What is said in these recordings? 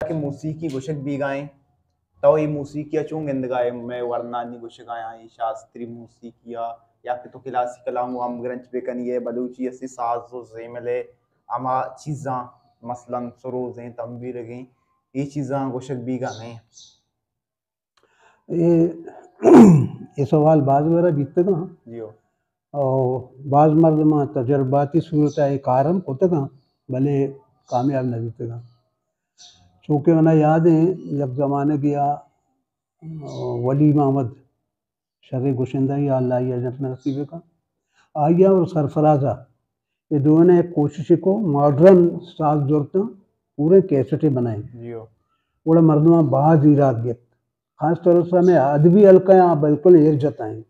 کہ موسیقی گوشگ بیگا ایں، تو اے موسیقی ءَ چون گندگا ئے؟ مئے ورنانی گوشگا آں، اے شاستری موسیقی ءَ، یا کہ تو کلاسیکل ءَ ہم گرنچ بکنی ئے، بلوچی اسے ساز و زیمل ءِ ہما چیزاں، مثلاً سروزیں، تمبیرگیں، اے چیزاں گوشگ بیگا نہ ایں۔ اے، اے سوال باز برا بیتگاں۔ جی ہو۔ او باز مردماں تجرباتی صورت ءَ اے کار ہم کتگاں، بلے کامیاب نہ بیتگاں۔ چونکہ منا یاد ایں، یک زمانگے ءَ ولی محمد، شریں گشندہ ئے، اللہ آئی ءَ جنت نصیب کن، آئی ءَ اور سرفراز ءَ، اے دوئیناں یک کوششے کو، ماڈرن ساز زرتاں، پوریں کیسٹے بنائیں۔ جی ہو۔ گڑا مردماں باز ایراد گپت۔ خاص طور سے ہمے ادبی حلقہ آں بالکل ایر جتائیں۔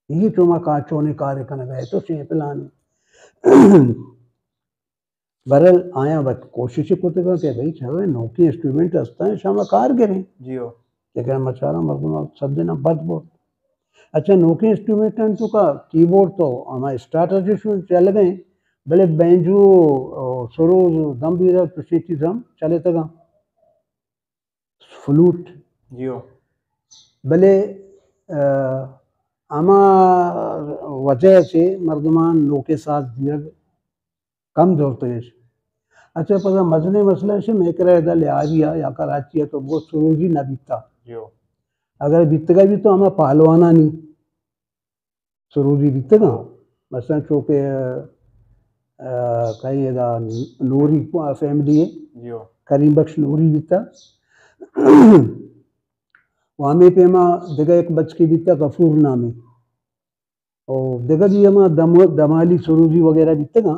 اے چو ما کا چونیں کارے کنگا ئے، تو چے پلانے؟ بہرحال آیاں وت کوشش کتگاں کہ بھئی چلو نوکیں انسٹرومنٹ ہستاں، شما کار گریں۔ جی ہو۔ لیکن ما چاراں مردم سب دن بد بوت۔ اچھا، نوکیں انسٹرومنٹاں توکا کیبورڈ تو ہما اسٹارٹر جو شو چل گئے، بلے بینجو، او، سروز، دمبیرہ، چوشیں چیز ہم چلتگاں۔ فلوٹ۔ جی ہو۔ بلے، آ، ہما وجہ سے مردمان نوکیں ساز دیگ کم زرتگش۔ اچھا، پدا مزنیں مسئلہ اش، مئے کرا ادا لیاری ءَ یا کراچی ءَ تو بگو سروزی نہ بیتا۔ جی ہو۔ اگر بیتگا بی تو ہما پہلوانانی سروزی بیتگاں۔ مثلاً چو کہ، آ، کئی ادا نوری فیملی ہے، جی ہو۔ کریم بخش نوری بیتا۔ و ہمے پیما دگہ یک بچکے بیتا غفور نامی۔ او دگہ بھی ہما دم-، دمالی سروزی وغیرہ بیتگاں،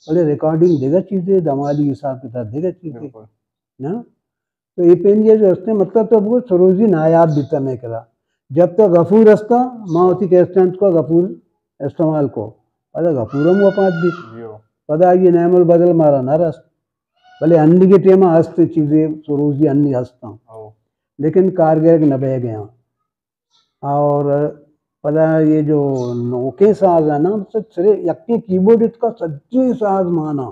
بلے ریکارڈنگ دگہ چیزے، دمالی حساب کتاب دگہ چیزے۔ بالکل۔ نا؟ تو اے پین یہ جو ہستے، مطلب تو بگو سروزی نایاب بیتا مئے کرا۔ جب تک غفور ہستا، ما وتی کیسٹاں کو غفور استعمال کو۔ پدا غفور ہم وفات بیت۔ جی ہو۔ پدا آئی نعم البدل مارا نہ رست۔ بلے ہنی کے ٹیما ہست چیزے سروزی ہنی ہستاں۔ او۔ لیکن کارگر نہ بہ گیا۔ اور پدا یہ جو نوکیں ساز ہے نا، صرف یکیں کیبورڈ اتکا سجیں ساز مانا۔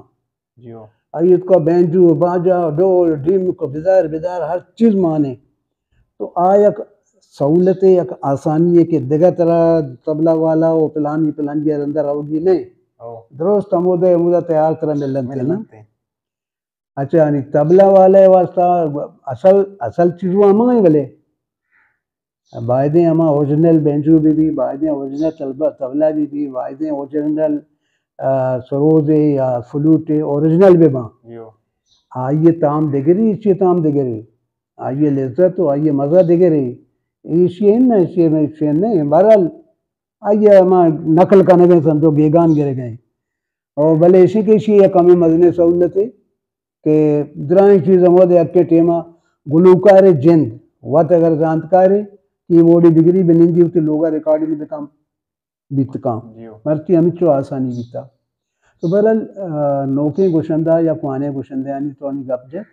جی ہو۔ آئی اتکا بینجو، باجا، ڈول، ڈیمک، بدار، بدار، ہر چیز مانے۔ تو آ یک سہولت ہے، یک آسانی ہے کہ دگہ طرح طبلہ والا و پلانی، پلانی اندر روگی نہیں۔ او۔ درست ہمودے، ہمودا تیار طرح ملنتے نا۔ ملنتے۔ اچھا، یعنی طبلہ والے واسطہ اصل، اصل چیز وہ ہم ہے بلے۔ بایدیں ہما اوریجنل بینجو بہ بی، بایدیں اوریجنل طبلہ، طبلہ بہ بی، بایدیں اوریجنل، آ، سروزے یا فلوٹے اوریجنل بہ باں۔ جی ہو۔ آئی تام دگری، ایشی تام دگری۔ آئی لذت و آئی مزہ دگری۔ ایشی ہے نا، ایشی میں ایشی نہیں۔ بہرحال، آئی ما نقل کنگے سمجھو گیگان گرگے۔ او بلے ایشی کہ ایشی یک ہمیں مزنیں سہولت ہے۔ کہ درائیں چیز ہمود یکیں ٹیما گلوکار جند وت اگر زانتکارے کیبورڈ بگری بنندی وتی لوگا ریکارڈنگ بکن بیت کن۔ جی ہو۔ مرچی ہمچو آسانی بیتا۔ تو بہرحال، آ، نوکیں گشندہ یا کوانیں گشندہ یعنی تو انی گپ جت۔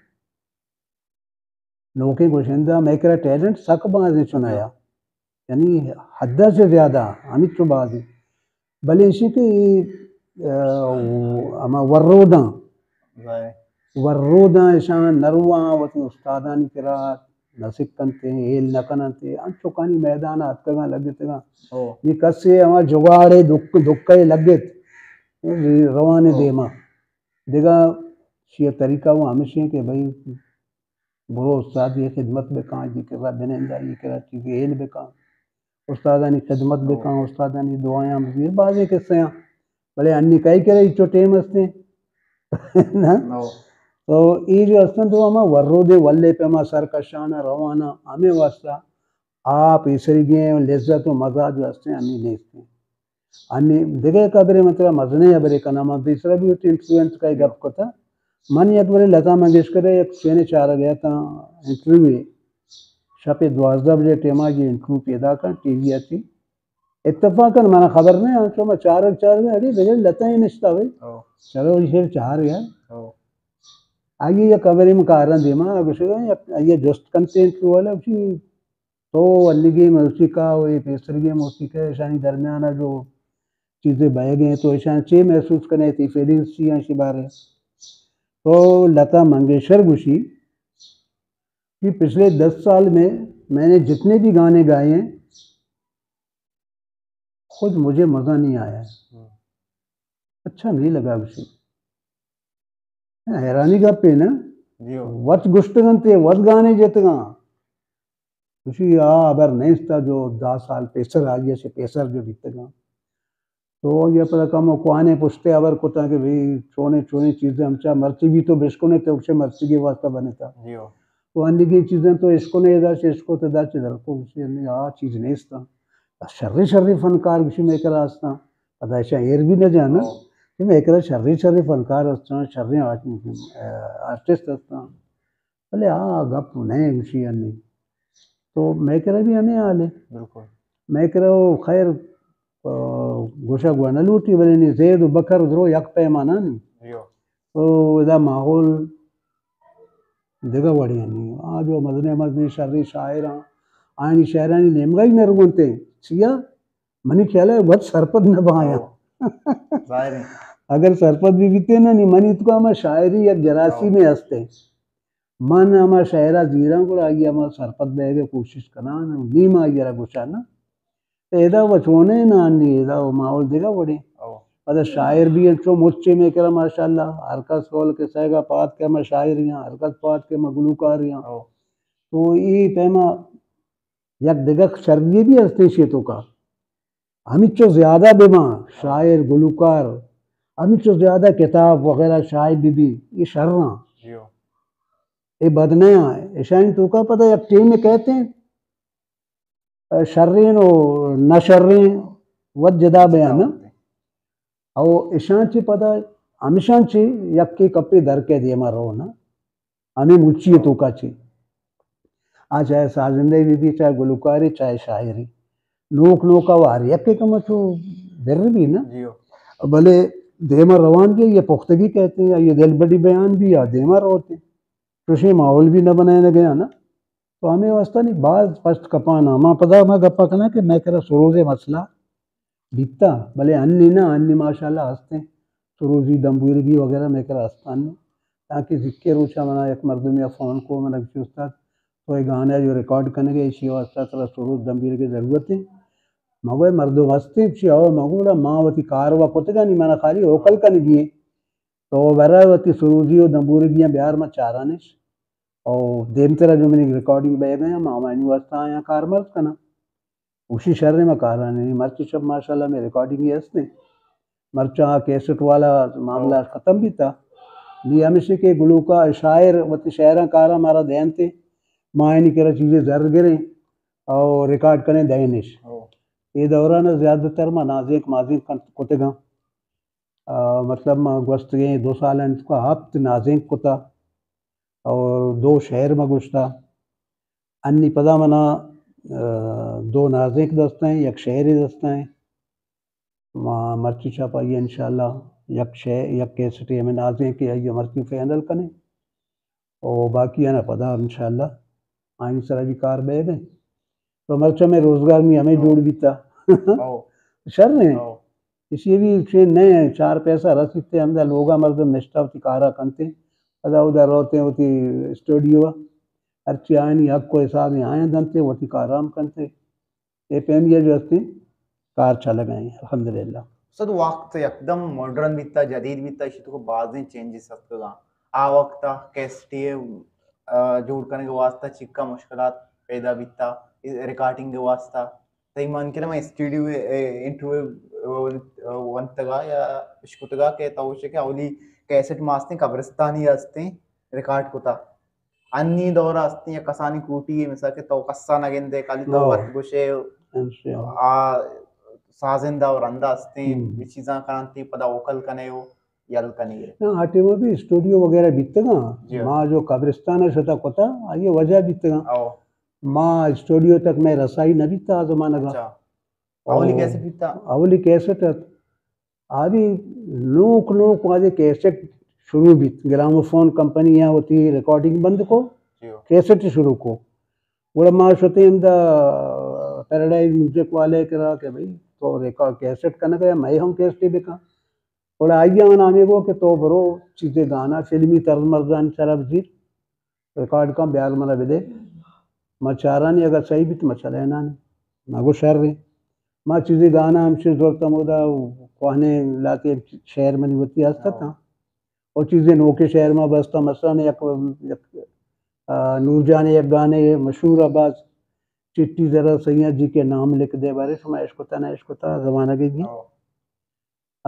نوکیں گشندہ مئے کرا ٹیلنٹ سک بازیں چنایا۔ جی ہو۔ یعنی حد سے زیادہ ہمچو بازیں۔ بلے ایشی کہ اے، آ، ہما وروداں، ظاہر۔ وروداں اشان نرواں وتی استادانی کرا نہ سکنتے، ہیل نہ کننتے، انچوکانی میدان اتکگاں لگتگاں۔ او۔ نی کسے ہما جگاڑے دک-، دکے لگت، روانے او۔ دیما۔ دگہ شی طریقہ وہ ہمیشی کہ بھئی برو استادی خدمت بکن، جی کرا بنندہ، جی کرا چیزی ہیل بکن، استادانی خدمت بکن، استادانی دعایاں بگیر، بازیں قصے ہیں۔ بلے انی کئی کرے چو ٹیم ہستے نا؟ او۔ تو ای جو ہستن تو ہما ورودے ولے پہ ما سرکشانا روانا ہمیں واسطہ آپ ایسرگیں لذت و مزہ جو ہستیں ہمیں نیستیں۔ انی دگہ یک ہبرے من ترا مزنیں ہبرے کناں، من پیسرا بھی وتی انٹرویو انت کئی گپ کتا۔ من یک برے لتا منگیشکر ء یک سینے چارگ ء اتاں انٹرویو ء۔ شپ ء دوازدہ بجے ٹیما یہ انٹرویو پیدا کن ٹی وی ء چی۔ اتفاقا منا خبر نہ انچو ما چارگ چارگ ء اڑے بجے لتا ء نشتا ہوئے۔ او۔ چلو یہ چار گیا۔ او۔ آگے یک ہبرے من کاراں دیما گوشگا آئیے جست کنتے انٹرویو والا گوشی تو انیگیں موسیقا و اے پیسریگیں موسیقا اشانی درمیان ء جو چیزے بئیگ ء انت تو اشان چے محسوس کنے، تئی فیلنگز چی ہیں اشی بارے؟ تو لتا منگیشکر گوشی کہ پچھلے دس سال میں میں نے جتنے بھی گانے گائے ہیں، خود مجھے مزہ نہیں آیا ہے۔ اچھا نہیں لگا گوشی۔ حیرانی گپے نا۔ جی ہو۔ وت گشتگن تے وت گانے جتگاں۔ گوشی آ ہبر نیستا جو دہ سال پیسر آئی سے پیسر جو بیتگاں۔ تو یہ پدا کم و کوانے پشتے ہبر کتا کہ بھئی چونے چونے چیزیں ہمچا مرچی بھی تو بشکنے تو اسے مرچی کے واسطہ بنے تھا۔ جی ہو۔ تو انیگیں چیزیں تو اشکنے ادا سے اشکو تو دا سے در کو اسے آ چیز نیستا۔ شری شری فنکار گوشی میں کرا ہستاں۔ پدا ایشاں ایر بھی نہ جانا۔ ہاں۔ کہ میں کرا شری شری فنکار ہستاں، شری آرٹ-، آرٹسٹ ہستاں۔ بلے آ گپ نہ گوشی انی۔ تو میں کرا بھی ہمیں حال ہے۔ بالکل۔ میں کرا وہ خیر، آ، گوشگ و نہ لوٹی، بلے نی زید و بکر درو یک پیمانہ نی۔ جی ہو۔ تو ادا ماحول دگہ وڑے نی۔ آ جو مزنیں مزنیں شری شاعر آں، آنی شعرانی نیمگا ہی نہ رونتے۔ چیا؟ منی خیال ہے وت سرپد نہ بایاں۔ ہو۔ ظاہر ہے۔ اگر سرپد بھی بیتے نا، نی منی تو ہما شاعری یک جراثیم ہو۔ ہستے۔ من ہما شعرا زیراں گڑا آئی ہما سرپد بے گے کوشش کناں، نیم آئی را گوشاں نا۔ ادا و چونے نا نی، ادا و ماحول دگہ وڑے۔ ہو۔ پدا شاعر بھی انچو مچے میں کرا ماشاءاللہ، ہر کس قول کے سیگا پات کے ہما شاعری ہاں، ہر کس پات کے ہما گلوکاری ہاں۔ ہو۔ تو ای پیما یک دگہ شری بھی ہستے شی توکا۔ ہمچو زیادہ بباں، شاعر، گلوکار، ہمچو زیادہ کتاب وغیرہ شائع ببی، یہ شراں۔ جی ہو۔ یہ بد نہ آں۔ اشانی توکا پدا یک ٹیم کہتے ہیں، شرین و نہ شرین وت جدا بیان۔ او اشان چی پدا ہمشان چی یکی کپی در کے دیما رو نا۔ ہمیں مچی توکا چی۔ آ چاہے سازندہ بھی بھی، چاہے گلوکاری، چاہے شاعری۔ نوک نوکا و ہر یکے کم چو بر بھی نا۔ جی ہو۔ بلے دیما روان بھی یہ پختگی کہتے ہیں، یہ دل بڑی بیان بھی یا دیما روتے۔ چوشیں ماحول بھی نہ بنائے نہ گیا نا۔ تو ہمیں واسطہ نہیں، باز پشت کپانا۔ ما پدا ما گپا کنا کہ میں کرا سروز مسئلہ بیتا، بلے انی نہ، انی ماشاءاللہ ہستیں۔ سروزی دمبورگی وغیرہ میں کرا ہستان نے۔ تاکہ زکے روچا منا یک مردمی فون کو، منا گوشی استاد تو یہ گانا جو ریکارڈ کنگے، اسی واسطہ ترا سروز دمبورگی ضرورت ہے۔ مگو مردم ہستے چی ہو، مگو ما وتی کار و کتگا نی، منا خالی اوکل کنگی ہے۔ تو برا وتی سروزی و دمبورگیاں بیار ما چارانش۔ او دیمترا جو منی ریکارڈنگ بہ گئے، ما ہمانی واسطہ آیاں کارمرز کناں۔ اوشی شر ما کارانی، مرچی شپ ماشاءاللہ میں ریکارڈنگ ہی ہستے۔ مرچاں کیسٹ والا معاملہ ختم بیتا۔ نی ہمیشہ کہ گلوکار، شاعر وتی شعراں کاراں مارا دینتے، ما اینی کرا چیزیں زر گریں اور ریکارڈ کریں دینش۔ اے دوران زیادہ تر ما نازینک مازینک کتگاں۔ آ، مطلب، ما گوستگیں دو سال انت کو ہپت نازینک کتا اور دو شعر ما گوشتا۔ انی پدا منا، آ، دو نازینک دستائیں، یک شعری دستائیں۔ ما مرچی چاپ آئی انشاءاللہ یک شعر، یک کیسٹی ہمیں نازینک آئی مرچی فائنل کنیں۔ او باقی آنا پدا انشاءاللہ آئین سرا بھی کار بہ گئے۔ تو مرچا میں روزگار میں ہمیں جوڑ بیتا۔ او۔ شر ہیں۔ او۔ اسی بھی چین نئے چار پیسہ رسیتے ہم دا لوگا مردم نشتا ہوتی کارا کنتے۔ ادا ادا روتے ہوتی اسٹوڈیو۔ ہرچی آئینی حق و حساب آئیں دنتے ہوتی کارام کنتے۔ اے پیم یہ جو ہستی کار چلگ ء ہیں، الحمدللہ۔ استاد، وقت یکدم ماڈرن بیتا، جدید بیتا، اشی تو بازیں چینجز اتکگاں۔ آ وقت کیسٹی، آ، جوڑ کنگ واسطہ چکا مشکلات پیدا بیتا، ریکارڈنگ واسطہ۔ تئی من کرا میں اسٹوڈیو، اے، انٹرویو، اے، ونتگا یا اشکتگا کہ تو گوشے کہ اولی کیسٹ ماستیں قبرستانی ہستیں ریکارڈ کتا۔ انی دور ء ہستیں یک کسانی کوٹی ء، مثال کہ تو کسا نہ گندے، خالی تو ہاں۔ وت گوشے، انشاءاللہ۔ آ سازندہ و رندہ ہستیں، ہم۔ یہ چیزاں کننتی، پدا اوکل کنے و یل کنے۔ نہ، آ ٹائم بھی اسٹوڈیو وغیرہ بیتگاں۔ جی۔ ما جو قبرستان ء شتا کتا، آئی وجہ بیتگاں۔ او۔ ما اسٹوڈیو تک میں رسائی نہ بیتا آ زمانہ کا۔ اچھا۔ اولی او، کیسٹ بیتا؟ اولی کیسٹ ات۔ آ بھی نوک نوک واجہ کیسٹ شروع بیت، گراموفون کمپنی یہاں ہوتی ریکارڈنگ بند کو، جی ہو۔ کیسٹ شروع کو۔ گڑا ما شتے ہمدا پیراڈائز میوزک والے کرا کہ بھئی تو ریکارڈ کیسٹ کنگ ء، میں ہم کیسٹے بکاں۔ گڑا آئی آن ہمیں گو کہ تو برو چیزے گانا فلمی طرز مرزانی سرا بزیر۔ ریکارڈ کن، بیار منا بدے، ما چارانی، اگر صحیح بیت ما چلینانی، ما گو شر ایں۔ ما چیزی گانا ہمشی زرت ہمودا، کوہنیں لاتے شعر منی وتی ہست اتاں۔ اور چیزیں نوکیں شعر ما بستا، مثلاً یک، یک، آ، نور جان یک گانے مشہور ء باز، چٹی ذرا سیاں جی کے نام لکھ دے، بارے شما اشکتا نہ اشکتا زمانہ گئی۔ آ،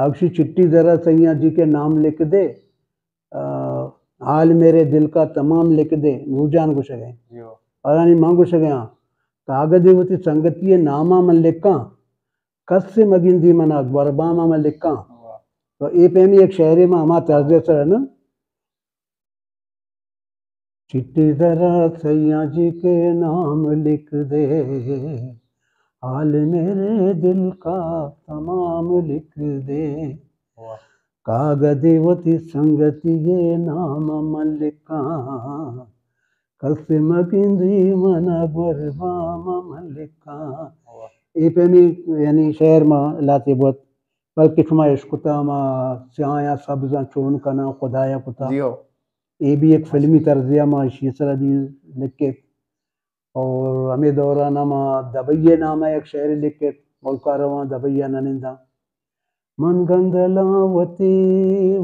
اکشی چٹی ذرا سیاں جی کے نام لکھ دے، آ، حال میرے دل کا تمام لکھ دے، نور جان گوشگے۔ اور یعنی من گوشگے ہاں، کاگدے وتی سنگتی ناما من لکھاں، کس سے مگندی منا گورباما من لکھاں۔ تو اے پیمی ایک شعرے ما ہما طرز سر ہے نا، چٹی ذرا سیاں جی کے نام لکھ دے، حال میرے دل کا تمام لکھ دے۔ کاگدے وتی سنگتی نام من لکھاں، کس مگندی منا گوربام من لکھاں۔ اے پیمی یعنی شعر ما لاتے بوت، بلکہ شما اشکتا ما سیاہ یا سبزاں چون کناں خدایا کتا۔ اے بھی ایک فلمی طرزے ما اشی سرا بھی لکھے۔ اور ہمے دوران ما دبئی نام یک شعر لکھے، ملکا رواں دبئی نننداں۔ من گندلاں وتی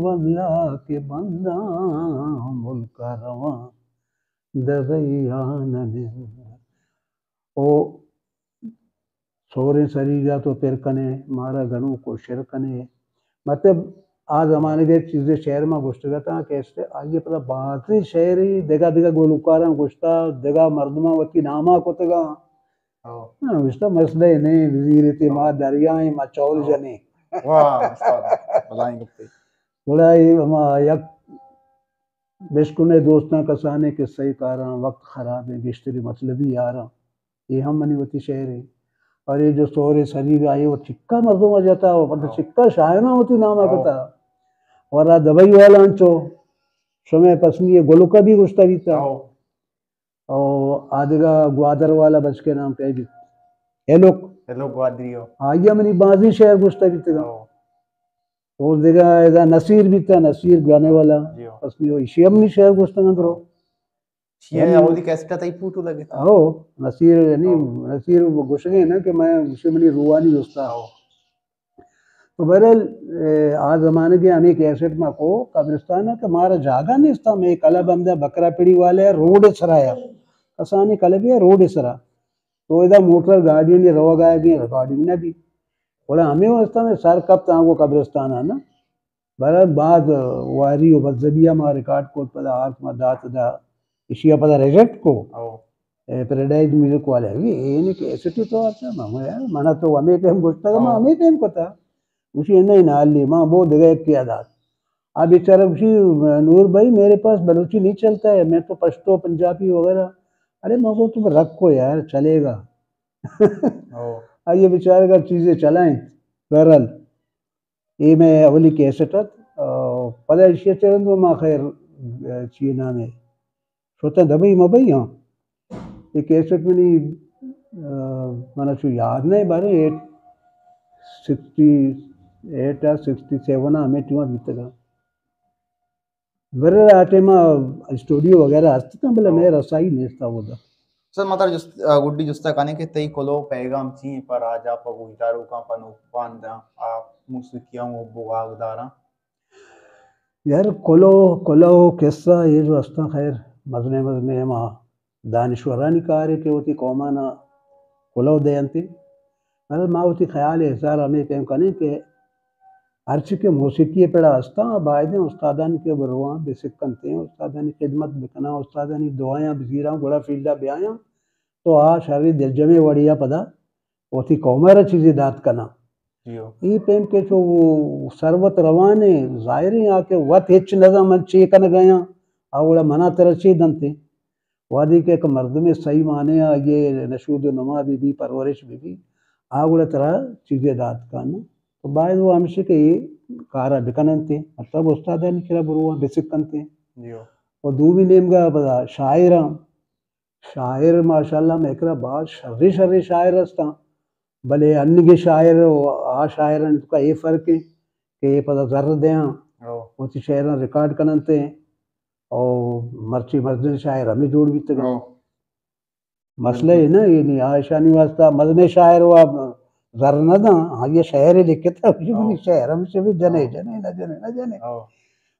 واللہ کہ بنداں، ملکا رواں دبئی نننداں۔ او سوریں سریگا تو پر کنے، مارا گنوک و شر کنے۔ مطلب، آ زمانگے چیزے شعر ما گوشتگ اتاں کہ است، آئی پدا بازیں شعری دگہ دگہ گلوکاراں گوشتا، دگہ مردماں وتی ناما کتگاں۔ گوشتا، مسئلہ نہیں، وزیر تے ما دریائیں، ما چول جنیں۔ واہ، استاد، بلائیں گپے۔ گڑا اے ہما یک بشکنے دوستاں کسانیں قصہ کاراں، وقت خرابیں، گیشتری مطلبی یاراں۔ اے ہم منی وتی شعرے۔ اور اے جو سورے سریگا اے و چکا مردم جتا و پدا چکا شاعراں وتی ناما کتا۔ اور آ دبئی والا انچو شمے پسنی گلوکا بھی گوشتا بیتا۔ او آدگہ گوادر والا بچکے نام کئے بیت؟ ہیلوک۔ ہیلوک گوادری ہو۔ آئی منی بازیں شعر گوشتا بیتگا۔ او۔ اور دگہ ادا نصیر بیتا، نصیر گانے والا۔ جی ہو۔ پسنی ہو، ایشی ہم نی شعر گوشتگا درو۔ شی یعنی اولی کیسٹ تئی پوٹو لگے۔ او، نصیر یعنی، او۔ نصیر گوشگے نا کہ میں، ایشی منی روحانی دوستا۔ او۔ تو بہرحال، اے، آ زمانگے ہمے کیسٹ ما کو قبرستان کہ مارا جاگہ نیستا، میں کلب ہمدا بکرا پڑی والے روڈ سرا یا۔ کسانی کلب یا روڈ سرا۔ تو ادا موٹر گاڑی نی روگ آگی ریکارڈنگ نہ بی۔ گڑا ہمے واسطہ میں سر کپت آنگو قبرستان نا۔ بہرحال باز واری و بزگی ما ریکارڈ کو پدا آرت ما دات دا۔ اشیا پدا ریجیکٹ کو۔ او۔ اے پیراڈائز میوزک والے، اے، اے نے کیسٹی تو آتا، ما، ما یار، منا تو ہمے ٹائم گوشتا، ما ہاں۔ ہمے ٹائم کتا۔ گوشی، نہیں، نہ، علی، ما بو دگہ کیا دات۔ آ بیچارہ گوشی، نور بھائی، میرے پاس بلوچی نہیں چلتا ہے، میں تو پشتو، پنجابی وغیرہ۔ ارے، ما کو تم رکھو یار، چلے گا۔ او۔ آئیے بیچارے کا چیزیں چلائیں، بہرحال۔ اے مئے اولی کیسٹ ات، آ، پدا ایشی ء چہ رند ما خیر، آ، چی نام ہے، شوتیں دبئی مبئی ہاں۔ اے کیسٹ منی، آ، منا چو یاد نہ بارے، ایٹ، سکسٹی ایٹ ء سکسٹی سیون ء ہمے ٹیما بیتگا۔ بہرحال آ ٹائم ء اسٹوڈیو وغیرہ ہست اتاں، بلے ہاں۔ مئے رسائی نیست ء اودا۔ سر، ما ترا جست، آ، گڈی جستا کنیں کہ تئی کلو پیغام چی ایں پہ راجا، پہ گوشداروکاں، پہ نوک بانداں، آ موسیقی ء حب و واگداراں؟ یار، کلو، کلو قصہ اے جو استاں، خیر، مزنیں مزنیں ہما دانشورانی کارے کہ وتی قومانا کلو دینتی۔ بلے ما وتی خیال ء اظہار ہمے پیم کنیں کہ ہرچی کہ موسیقی ء پڑا ہستاں، بایدیں استادانی کہ برواں، بسکنتیں، استادانی خدمت بکناں، استادانی دعایاں بزیراں، گڑا فیلڈ ء بیایاں، تو آ شری دلجمیں وڑی ء پدا وتی قوم ء را چیزے دات کناں۔ جی ہو۔ اے پیم کہ چو سروت روانے، ظاہریں آ کہ وت ہچ نزاں من چے کنگ ء آں، آ وڑا منا ترا چے دنتے؟ وہدے کہ یک مردمے صحیح معنی ء آئی ء نشود و نما بہ بی، پرورش بہ بی، آ گڑا ترا چیزے دات کن۔ تو باید وہ ہمشی کہ اے کارا بکننتے، مطلب استادانی کرا برواں بسکنتے۔ جی ہو۔ و دومی نیمگا پدا شاعراں، شاعر ماشاءاللہ مئے کرا باز شریں شریں شاعر ہستاں، بلے انگے شاعر و آ شاعرانی توکا اے فرق ایں کہ اے پدا زر دیاں، ہو۔ وتی شعراں ریکارڈ کننتے۔ او مرچی مزنیں شاعر ہمے جوڑ بیتگاں۔ ہو۔ مسئلہ اے نہ، یعنی آ اشانی واسطہ مزنیں شاعر وا زر نہ داں، ہاں، یہ شعر لکھتا، یہ منی ہو۔ شعر ہم سے بھی جنے، ہو۔ جنے، نہ جنے، نہ جنے۔ ہو۔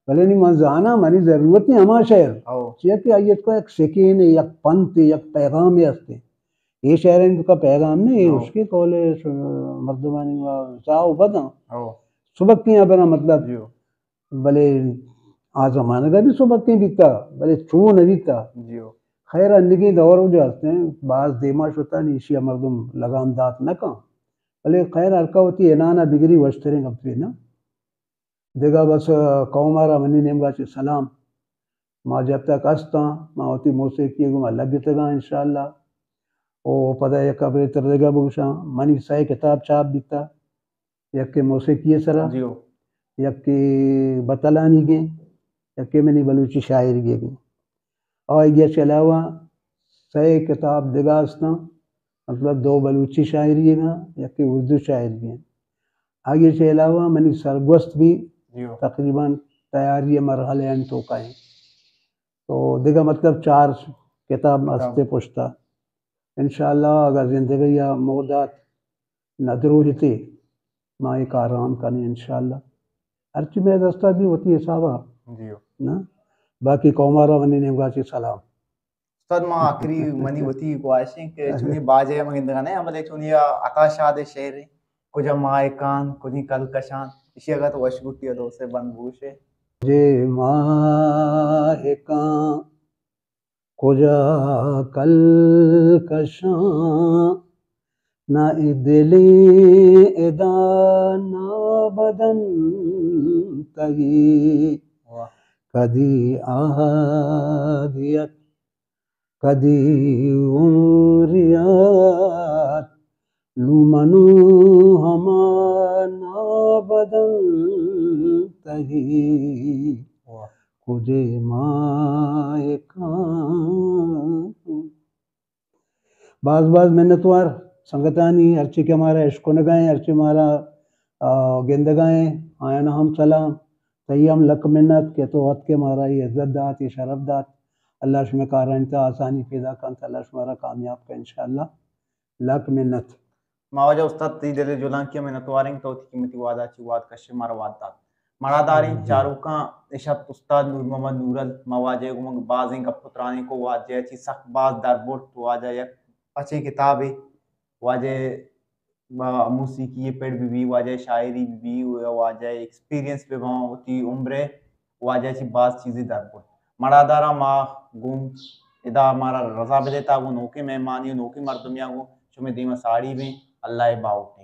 بلے نی من زاناں، منی ضرورت نہیں ہما شعر۔ ہو۔ چیا کہ آئی کو ایک سکین، یک پنت، یک پیغام ہستے۔ یہ شعر ان کا پیغام نہیں، ہو۔ اس کے قول ہے، س-، مردمانی وا ساہ و بداں۔ ہو۔ سبکیں ہبراں مطلب۔ جی ہو۔ بلے آ زمانگ ء بھی سبکیں بیتا، بلے چو نہ بیتا۔ جی ہو۔ خیر، انگیں دور و جا ہستیں، باز دیما شتانی ایشی ء مردم لگام دات نہ کن۔ بلے خیر، ہر کا وتی عنان ء بگری وشتریں گپے نہ۔ دگہ بس قوم ء را منی نیمگا چہ سلام۔ ما جب تک ہستاں، ما وتی موسیقی ء گوما لگتگاں انشاءاللہ۔ او پدا یک ہبرے تر دگہ بگوشاں، منی سئے کتاب چاپ بیتا۔ یکے موسیقی ء سرا، جی ہو۔ یکے بتلانی گیں، یکے منی بلوچی شاعری گیں۔ آئی ء چہ علاوہ سئے کتاب دگہ استاں، مطلب دو بلوچی شاعری گیں، یکے اردو شاعری گیں۔ آئی ء چہ علاوہ منی سرگوست بھی، جی ہو۔ تقریباً تیاری ء مرحلہ ان توکا ہیں۔ تو دگہ مطلب چار کتاب ہستیں پشتا۔ انشاءاللہ اگر زندگی ء مہدات نہ دروہیتے، ما اے کار ہم کنیں انشاءاللہ۔ ہرچی مئے دستا بھی وتی حسابا۔ جی ہو۔ نا؟ باقی قوم ء را منی نیمگا چہ سلام۔ استاد، ما آخری منی وتی گواہشیں کہ چونی باجے ہم گندگا نہ، بلے چونی عطا شاد شعر ہیں، کجا ماہکان، کجی کلکشان، اشی اگا تو وش گٹی ادو سے بند بوشے۔ جے ماہکان کجا کلکشاں، نہ اے دلیں ادا نہ بدن تئی۔ واہ۔ کدی آہدیت، کدی عمریت، نوں من و ہما نابدن تئی۔ واہ۔ کجے ماہکان۔ باز باز منتوار سنگتانی، ہرچی کہ مارا اشکنگائیں، ہرچی مارا، آ، گندگائیں، آیانا ہم سلام۔ تئی ہم لک منت کہ تو اتکے مارا یہ عزت دات، یہ شرف دات۔ اللہ شمے کارانی تہا آسانی پیدا کنت، اللہ شمارا کامیاب کنت انشاءاللہ۔ لک منت۔ ما واجہ استاد تئی دل ء جہلانکی ء منتواریں تو وتی قیمتی وہد ء چی وہد کشے مارا وہد دات۔ مڑاداریں چاروکاں، اش ات استاد نور محمد نورل، ما واجہ ء گوما بازیں گپ و ترانیں کو، واجہ ء چی سک باز در برت، واجہ یک پچیں کتابے، واجہ ء موسیقی ء پڑ بہ بی، واجہ ء شاعری بہ بی، واجہ ء ایکسپیرینس بہ باں، وتی عمر ء واجہ چی باز چیزے در برت۔ مڑاداراں ما گوں ادا مارا رضا بدے تا گوں نوکیں مہمانی و نوکیں مردمیا گوں شمے دیما ساڑی بیں۔ اللہ ء باہوٹ۔